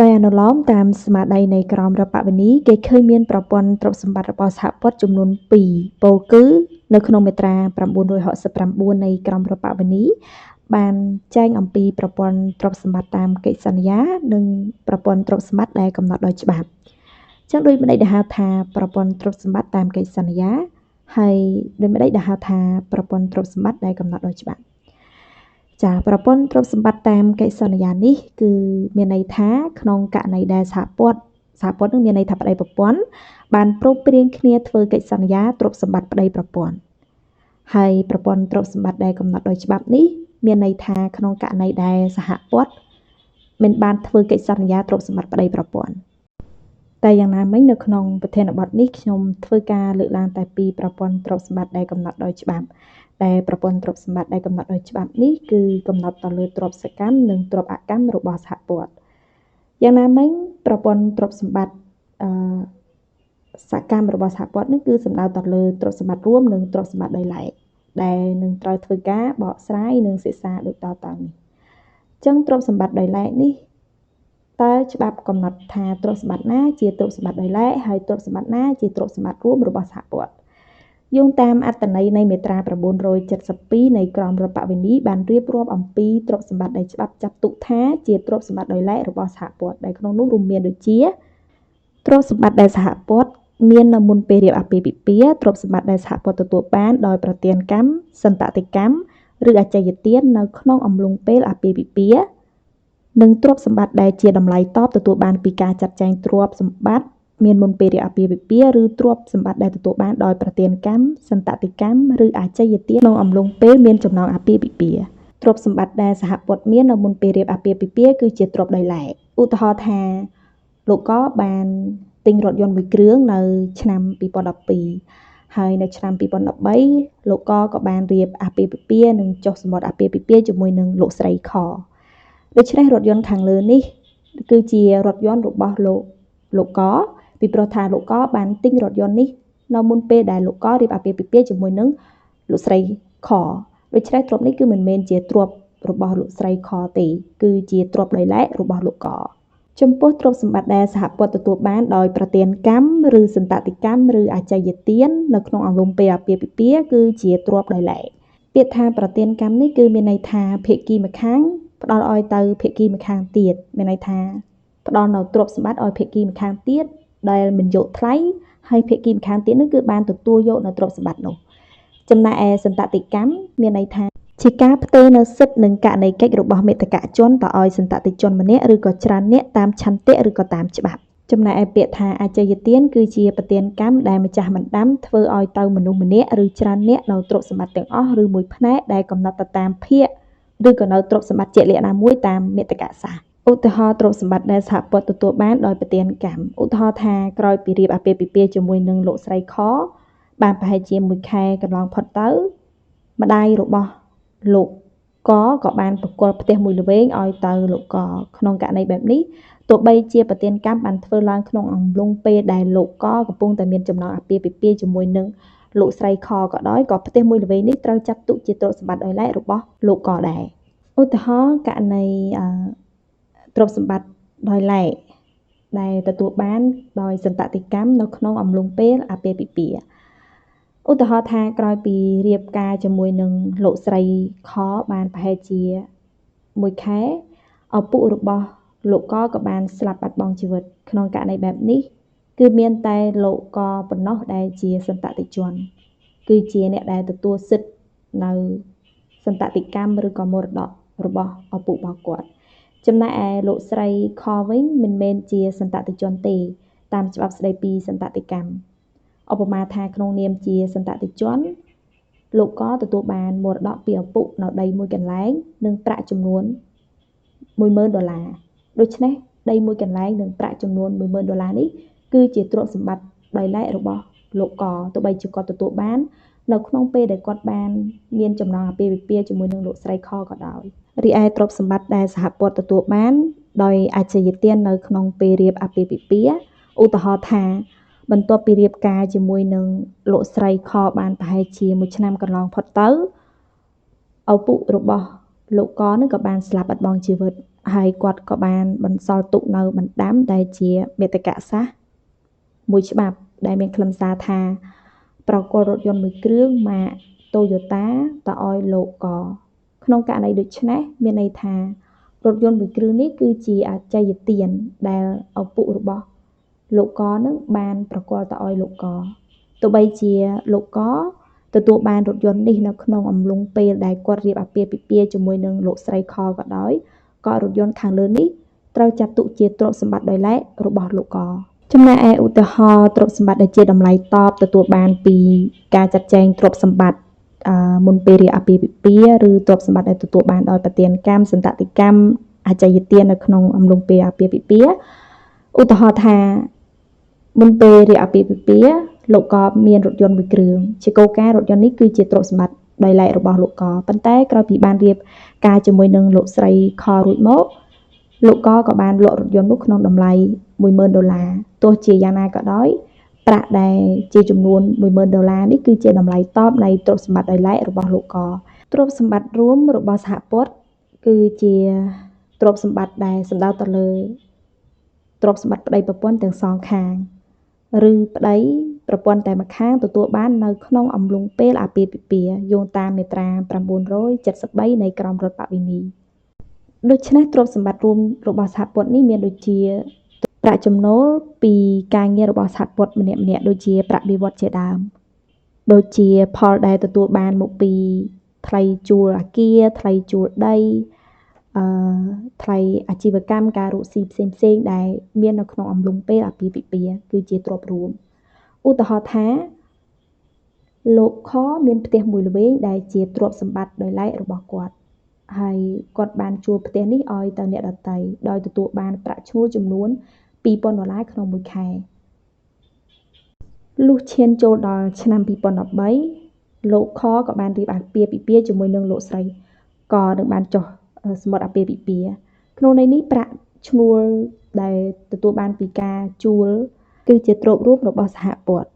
ដោយអនុលោមតាមស្មារតីនៃក្រមរដ្ឋប្បវេណីគេឃើញមានប្រព័ន្ធទ្រព្យសម្បត្តិរបស់សហព័ន្ធចំនួន2ពោលគឺនៅក្នុងមាត្រា969នៃក្រមរដ្ឋប្បវេណីបានចែងអំពីប្រព័ន្ធទ្រព្យសម្បត្តិតាមកិច្ចសន្យានិងប្រព័ន្ធទ្រព្យសម្បត្តិដែលកំណត់ដោយច្បាប់ចឹងដូចម្ដេចដែលហៅថាប្រព័ន្ធទ្រព្យសម្បត្តិតាមកិច្ចសន្យាហើយដូចម្ដេចដែលហៅថាប្រព័ន្ធទ្រព្យសម្បត្តិដែលកំណត់ដោយច្បាប់ចាប្រព័ន្ធទ្រព្យសម្បត្តិតាមកិច្ចសន្យានេះគឺមានន័យថាក្នុងករណីដែលសហព័ន្ធនឹងមានន័យថាប្តីប្រពន្ធបានព្រមព្រៀងគ្នាធ្វើកិច្ចសន្យាទ្រព្យសម្បត្តិប្តីប្រពន្ធហើយប្រព័ន្ធទ្រព្យសម្បត្តិដែលកំណត់ដោយច្បាប់នេះមានន័យថាក្នុងករណីដែលសហព័ន្ធមិនបានធ្វើកិច្ចសន្យាទ្រព្យសម្បត្តិប្តីប្រពន្ធតែយ៉ាងណាមិញនៅក្នុងប្រធានបទនេះខ្ញុំធ្វើការលើកឡើងតែពីប្រព័ន្ធទ្រព្យសម្បត្តិដែលកំណត់ដោយច្បាប់ដែលប្រព័ន្ធទ្រព្យសម្បត្តិដែលកំណត់ដោយច្បាប់នេះគឺកំណត់ទៅលើទ្រព្យសកម្មនិងទ្រព្យអកម្មរបស់សហព័ន្ធយ៉ាងណាមិញប្រព័ន្ធទ្រព្យសម្បត្តិសកម្មរបស់សហព័ន្ធនេះគឺសំដៅទៅលើទ្រព្យសម្បត្តិរួមនិងទ្រព្យសម្បត្តិដោយឡែកដែលនឹងត្រូវធ្វើការបកស្រាយនិងសិក្សាដូចតទៅនេះចឹងទ្រព្យសម្បត្តិដោយឡែកនេះតើច្បាប់កំណត់ថាទ្រព្យសម្បត្តិណាជាទ្រព្យសម្បត្តិដោយឡែកហើយទ្រព្យសម្បត្តិណាជាទ្រព្យសម្បត្តិរួមរបស់សហព័ន្ធយោងតាមអត្ថន័យនៃមាត្រា972នៃក្រមរដ្ឋប្បវេណីបានរៀបរាប់អំពីទ្រព្យសម្បត្តិដែលច្បាប់ចាត់ទុកថាជាទ្រព្យសម្បត្តិដោយឡែករបស់សហព័ន្ធដែលក្នុងនោះរួមមានដូចជាទ្រព្យសម្បត្តិដែលសហព័ន្ធមាននៅមុនពេលរៀបអាពាហ៍ពិពាហ៍ទ្រព្យសម្បត្តិដែលសហព័ន្ធទទួលបានដោយប្រទានកម្មសន្តតិកម្មឬអចយទាននៅក្នុងអំឡុងពេលអាពាហ៍ពិពាហ៍និងទ្រព្យសម្បត្តិដែលជាតម្លៃតបទទួលបានពីការចាត់ចែងទ្រព្យសម្បត្តិមានមុនពេលរៀបអាពាហ៍ពិពាហ៍ឬទ្រព្យសម្បត្តិដែលទទួលបានដោយប្រទានកម្មសន្តតិកម្មឬអចយទានក្នុងអំឡុងពេលមានចំណងអាពាហ៍ពិពាហ៍ទ្រព្យសម្បត្តិដែលសហព័ន្ធមាននៅមុនពេលរៀបអាពាហ៍ពិពាហ៍គឺជាទ្រព្យដោយឡែកឧទាហរណ៍ថាលោកកបានទិញរថយន្តមួយគ្រឿងនៅឆ្នាំ2012ហើយនៅឆ្នាំ2013លោកកក៏បានរៀបអាពាហ៍ពិពាហ៍និងចុះសម្បត្តិអាពាហ៍ពិពាហ៍ជាមួយនឹងលោកស្រីខដូច្នេះរថយន្តខាងលើនេះគឺជារថយន្តរបស់លោកកពីព្រោះថាលោកកបានទិញរថយន្តនេះនៅមុនពេលដែលលោកករៀបអាពាហ៍ពិពាហ៍ជាមួយនឹងលោកស្រីខដូច្នេះទ្រព្យនេះគឺមិនមែនជាទ្រព្យរបស់លោកស្រីខទេគឺជាទ្រព្យដោយឡែករបស់លោកកចំពោះទ្រព្យសម្បត្តិដែលសហព័ន្ធទទួលបានដោយប្រទានកម្មឬសន្តតិកម្មឬអចយទាននៅក្នុងអំឡុងពេលអាពាហ៍ពិពាហ៍គឺជាទ្រព្យដោយឡែកពាក្យថាប្រទានកម្មនេះគឺមានន័យថាភាគីម្ខាងផ្ដល់ឲ្យទៅភាគីម្ខាងទៀតមានន័យថាផ្ដល់នៅទ្រព្យសម្បត្តិឲ្យភាគីម្ខាងទៀតដែលមិនយកថ្លៃហើយភាគីម្ខាងទៀតនោះគឺបានទទួលយកនៅទ្រព្យសម្បត្តិនោះចំណែកឯសន្តតិកម្មមានន័យថាជាការផ្ទេរនៅសិទ្ធិនិងករណីកិច្ចរបស់មេត្តាជនទៅឲ្យសន្តតិជនម្នាក់ឬក៏ច្រើនអ្នកតាមឆន្ទៈឬក៏តាមច្បាប់ចំណែកឯពាក្យថាអចយទានគឺជាប្រទានកម្មដែលម្ចាស់បណ្ដាំធ្វើឲ្យទៅមនុស្សម្នាក់ឬច្រើនអ្នកនៅទ្រព្យសម្បត្តិទាំងអស់ឬមួយផ្នែកដែលកំណត់ទៅតាមភាគឬក៏នៅទ្រព្យសម្បត្តិជាក់លាក់ណាមួយតាមមេត្តាសាស្ត្រឧទាហរណ៍ទ្រព្យសម្បត្តិដែលសហព័ន្ធទទួលបានដោយប្រទានកម្មឧទាហរណ៍ថាក្រោយពីរៀបអាពាហ៍ពិពាហ៍ជាមួយនឹងលោកស្រីខបានប្រហែលជាមួយខែកន្លងផុតទៅម្ដាយរបស់លោកកក៏បានប្រគល់ផ្ទះមួយល្វែងឲ្យទៅលោកកក្នុងករណីបែបនេះទោះបីជាប្រទានកម្មបានធ្វើឡើងក្នុងអំឡុងពេលដែលលោកកកំពុងតែមានចំណងអាពាហ៍ពិពាហ៍ជាមួយនឹងលោកស្រីខក៏ដោយក៏ផ្ទះមួយល្វែងនេះត្រូវចាត់ទុកជាទ្រព្យសម្បត្តិដោយឡែករបស់លោកកដែរឧទាហរណ៍ករណីទ្រព្យសម្បត្តិដោយឡែកដែលទទួលបានដោយសន្តតិកម្មនៅក្នុងអំឡុងពេលអាពាហ៍ពិពាហ៍ឧទាហរណ៍ថាក្រោយពីរៀបការជាមួយនឹងលោកស្រីខបានប្រហែលជាមួយខែឪពុករបស់លោកកក៏បានស្លាប់បាត់បង់ជីវិតក្នុងករណីបែបនេះគឺមានតែលោកកប៉ុណ្ណោះដែលជាសន្តតិជនគឺជាអ្នកដែលទទួលសិទ្ធិនៅសន្តតិកម្មឬក៏មរតករបស់ឪពុករបស់គាត់ចំណែកឯលោកស្រីខវិញមិនមែនជាសន្តតិជនទេតាមច្បាប់ស្តីពីសន្តតិកម្មឧបមាថាក្នុងនាមជាសន្តតិជនលោកកទទួលបានមរតកពីឪពុកនៅដីមួយកន្លែងនិងប្រាក់ចំនួន10000ដុល្លារដូច្នេះដីមួយកន្លែងនិងប្រាក់ចំនួន10000ដុល្លារនេះគឺជាទ្រព្យសម្បត្តិដោយឡែករបស់លោកកទោះបីជាគាត់ទទួលបាននៅក្នុងពេលដែលគាត់បានមានចំណងអាពាហ៍ពិពាហ៍ជាមួយនឹងលោកស្រីខក៏ដោយរីឯទ្រព្យសម្បត្តិដែលសហព័ន្ធទទួលបានដោយអចយទាននៅក្នុងពេលរៀបអាពាហ៍ពិពាហ៍ឧទាហរណ៍ថាបន្ទាប់ពីរៀបការជាមួយនឹងលោកស្រីខបានប្រហែលជាមួយឆ្នាំកន្លងផុតទៅឪពុករបស់លោកកនឹងក៏បានស្លាប់បាត់បង់ជីវិត ហើយគាត់ក៏បានបន្សល់ទុកនៅបណ្ដាំដែលជាមេត្តាសាស្ត្រមួយច្បាប់ដែលមានខ្លឹមសារថាប្រគល់រថយន្តមួយគ្រឿងម៉ាក Toyota ទៅឲ្យលោកកក្នុងករណីដូចនេះមានន័យថារថយន្តមួយគ្រឿងនេះគឺជាអចយទានដែលឪពុករបស់លោកកនឹងបានប្រគល់ទៅឲ្យលោកកទោះបីជាលោកកទទួលបានរថយន្តនេះនៅក្នុងអំឡុងពេលដែលគាត់រៀបអាពាហ៍ពិពាហ៍ជាមួយនឹងលោកស្រីខក៏ដោយក៏រថយន្តខាងលើនេះត្រូវចាត់ទុកជាទ្រព្យសម្បត្តិដោយឡែករបស់លោកកចំណែកឯឧទាហរណ៍ទ្រព្យសម្បត្តិដែលជាតម្លៃតបទទួលបានពីការចាត់ចែងទ្រព្យសម្បត្តិមុនពេលរៀបអាពាហ៍ពិពាហ៍ឬទ្រព្យសម្បត្តិដែលទទួលបានដោយប្រទានកម្មសន្តតិកម្មអចយទាននៅក្នុងអំឡុងពេលអាពាហ៍ពិពាហ៍ឧទាហរណ៍ថាមុនពេលរៀបអាពាហ៍ពិពាហ៍លោកកមានរថយន្តមួយគ្រឿងជាគោលការណ៍រថយន្តនេះគឺជាទ្រព្យសម្បត្តិដោយឡែករបស់លោកកប៉ុន្តែក្រោយពីបានរៀបការជាមួយនឹងលោកស្រីខរួចមកលោកកក៏បានលក់រថយន្តនោះក្នុងតម្លៃ10000ដុល្លារទោះជាយ៉ាងណាក៏ដោយប្រាក់ដែលជាចំនួន10000ដុល្លារនេះគឺជាតម្លៃតបនៃទ្រព្យសម្បត្តិដោយឡែករបស់លោកកទ្រព្យសម្បត្តិរួមរបស់សហព័ន្ធគឺជាទ្រព្យសម្បត្តិដែលសំដៅទៅលើទ្រព្យសម្បត្តិប្តីប្រពន្ធទាំងសងខាងឬប្តីប្រពន្ធតែម្ខាងទទួលបាននៅក្នុងអំឡុងពេលអាពាហ៍ពិពាហ៍យោងតាមមាត្រា973នៃក្រមរដ្ឋប្បវេណីដូច្នេះទ្រព្យសម្បត្តិរួមរបស់សហព័ន្ធនេះមានដូចជាប្រាក់ចំណូលពីការងាររបស់សហព័ន្ធម្នាក់ៗដូចជាប្រាក់បៀវត្សជាដើមដូចជាផលដែលទទួលបានមកពីថ្លៃជួលអគារថ្លៃជួលដីថ្លៃអាជីវកម្មការរកស៊ីផ្សេងៗដែលមាននៅក្នុងអំឡុងពេលអាពាហ៍ពិពាហ៍គឺជាទ្រព្យរួមឧទាហរណ៍ថាលោកខមានផ្ទះមួយល្វែងដែលជាទ្រព្យសម្បត្តិដោយឡែករបស់គាត់ហើយគាត់បានជួលផ្ទះនេះឲ្យទៅអ្នកដទៃដោយទទួលបានប្រាក់ឈ្នួលចំនួន2000ដុល្លារក្នុងមួយខែលុះឈានចូលដល់ឆ្នាំ2013លោកខក៏បានរៀបអាពាហ៍ពិពាហ៍ជាមួយនឹងលោកស្រីកនឹងបានចុះសមុទ្រអាពាហ៍ពិពាហ៍ក្នុងន័យនេះប្រាក់ឈ្នួលដែលទទួលបានពីការជួលគឺជាទ្រព្យរួមរបស់សហព័ន្ធ។